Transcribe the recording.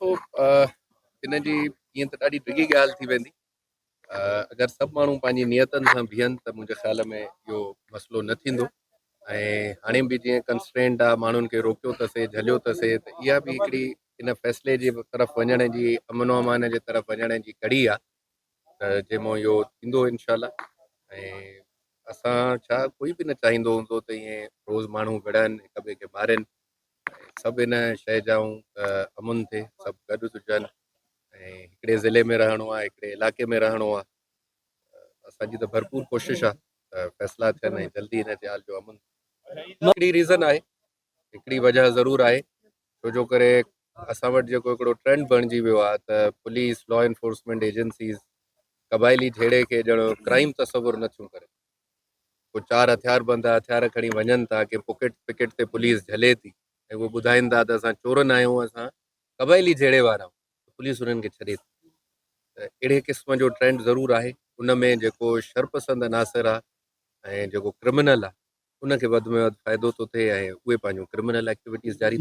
ڏسو ان جي ائين ته ڏاڍي ڊگهي ڳالهه ٿي ويندي. اگر سڀ ماڻهو پنهنجي نيتن سان بيهن ته منهنجي خيال ۾ اهو مسئلو نه ٿيندو ۽ هاڻي به جيئن ڪنسٽرينٽ آ ماڻهن کي روڪيو ته سي جهليو ته سي ته اها به هڪڙي ان فيصلي جي طرف وڃڻ جي امن و امان جي طرف وڃڻ جي ڪڙي آ ته جنهن مان اهو ٿيندو انشاء الله ۽ اسان ڇا ڪوئي به نه چاهيندو هوندو ته ائين روز ماڻهو وڙهن هڪ ٻئي کي مارين سڀ ان شيء جا آهيون ته امن ٿئي سڀ گڏ هجن ۽ هڪڙي ضلعي ۾ رهڻو آهي هڪڙي علائقي ۾ رهڻو آهي اسان جي ته ڀرپور ڪوشش آهي ته فيصلا ٿين ۽ جلدي ان ڳالهه جو امن هڪڙي ريزن آهي هڪڙي وجه ضرور آهي ڇو جو ڪري اسان وٽ جيڪو هڪڙو ٽرينڊ بڻجي ويو آهي ته پوليس لا انفورسمينٽ ايجنسيز قبائلي جهيڙي کي ڄڻ ڪرائيم تصور نه ٿيون ڪري ڪو چار هٿيار بند هٿيار کڻي وڃن ٿا ڪنهن پڪيٽ پڪيٽ تي پوليس جهلي ٿي ۽ اهي ٻڌائين ٿا ته اسان چور نه آهيون اسان قبائلي جهيڙي وارا آهيون ته پوليس انهن کي ڇڏي ٿي ته اهڙي قسم جو ٽرينڊ ضرور آهي ان ۾ جيڪو شرپسند عناصر آهي ۽ جيڪو ڪرمنل آهي ان کي وڌ ۾ وڌ فائدو ٿو ٿئي ۽ اهي پنهنجون ڪرمنل ايڪٽيوٽيز جاري.